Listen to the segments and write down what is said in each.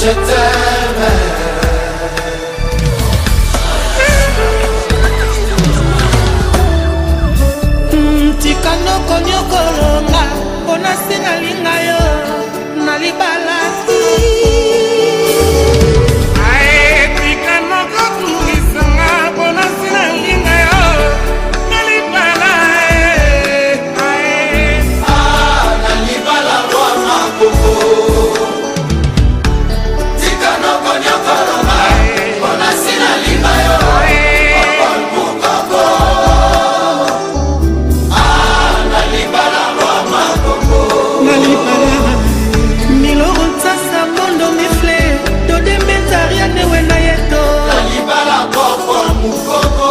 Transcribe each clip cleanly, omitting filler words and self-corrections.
Je t'aime. Tika noko nyokolonga mpona se nalinga yo na libala. Tika noko tungisanga mpona se nalinga yo na libala. Ah, na libala roi Makoko. Tika noko nyokolonga mpona se nalinga yo Popol Mukoko. Ah, na libala roi Makoko. Na libala Miloro Ntsasa Mondo Mifle Todembe Nzariane we na ye to Na libala Popol Mukoko.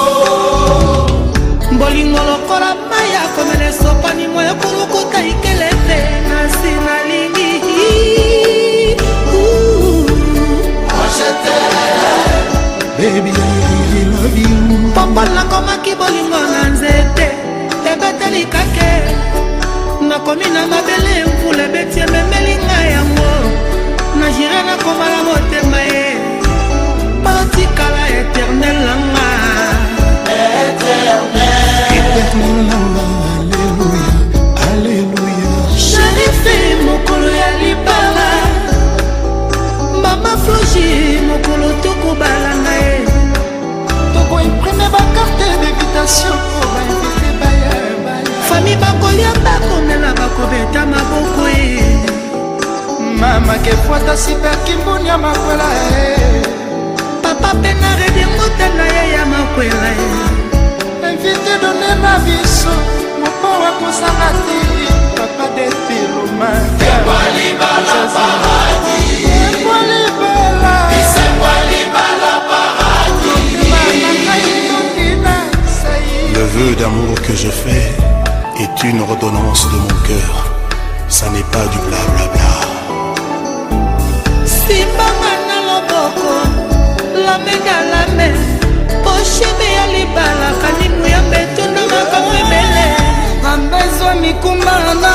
Bolingo lokola mai ya komela esopani mwa ya kolukuta ikele te nasi nalingi. Moi je t'aime. Baby, I love you. Papa nakomaki bolingo na nzete ebeteli kake nakomi na mabele mvula ebeti ememeli ngai yango na jire nakomala motema ye batikala éternel nanga. Éternel nanga, alléluia, alléluia. Sherife mokolo ya libala mama Flogi mokolo tokobala na ye. Tokoimprime bacarte d'invitation po bainvite baya baya. Famille bakolia bakomela bakobeta maboko ye. Mama kefuata siperkimbuni ya makwela e. Papa mpe na redingote na ye ya makwela ye. Invité d'honneur na biso mopo akozanga te papa de Piloma. Kwa libala paradis. Libala. Kwa libala paradis. Mama ngai tondina sai. Le vœu d'amour que je fais est une ordonnance de mon cœur. Ça n'est pas du blablabla. Simbanga na loboko lamenga lame poshebe ya libala kanimu ya mbeto makambo ebele. Nzambe ezwa mikumba nanga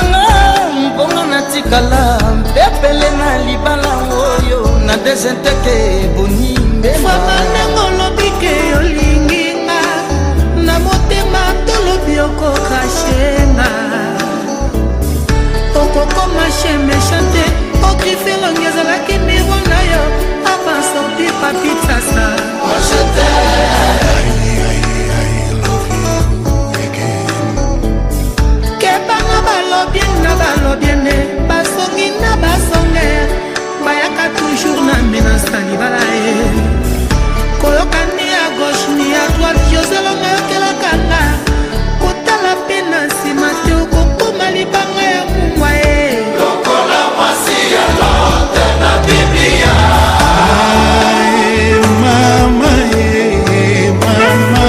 mponga natikala mpepele na libala oyo na desinteke boni mbema. Frama ndenge olobi ke olingi nga na motema tolobi okokrache nga okokoma chien méchant te ogriffe elongi ezalaki miro na yo avant sorti papi Tsasa. Moi je t'aime. I love you again. Keba na balobi na balobiene basongi na basonge bayaka toujours na menasa libala ye koyoka ni ya gauche ni ya droite joselonga yokelaka nga kotala mpe na nsima te okokoma libanga ya mungwa ye. Lokola mwasi ya Lote na Biblia. Aïe, mama, eh, mama,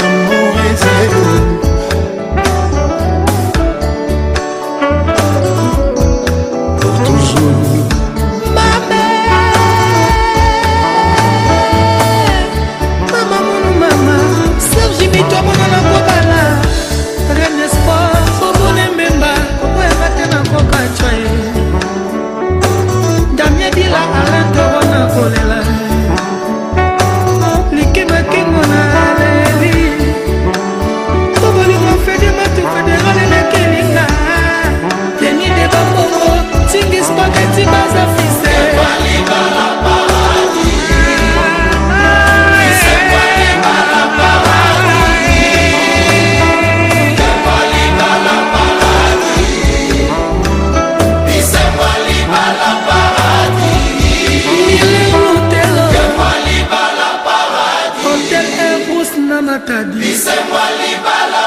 amour est zéro. Pour toujours. Mame mama munu mama Sergi mito mona na kobala Reine Sport obone mbemba oboyaka te na koka cwa ye Damien Bila Alain Toro na kolela Likema Kingo na aleli po bolingo Fede Matu Fédéral elekelinga Deni de Bambongo Tingi Spageti baza fise. Kwa libala paradis. Kwa libala paradis. Kwa libala paradis. Kwa libala paradis. Milelutelo. Kwa libala paradis. Hotel Airbus na Matadi. Kwa libala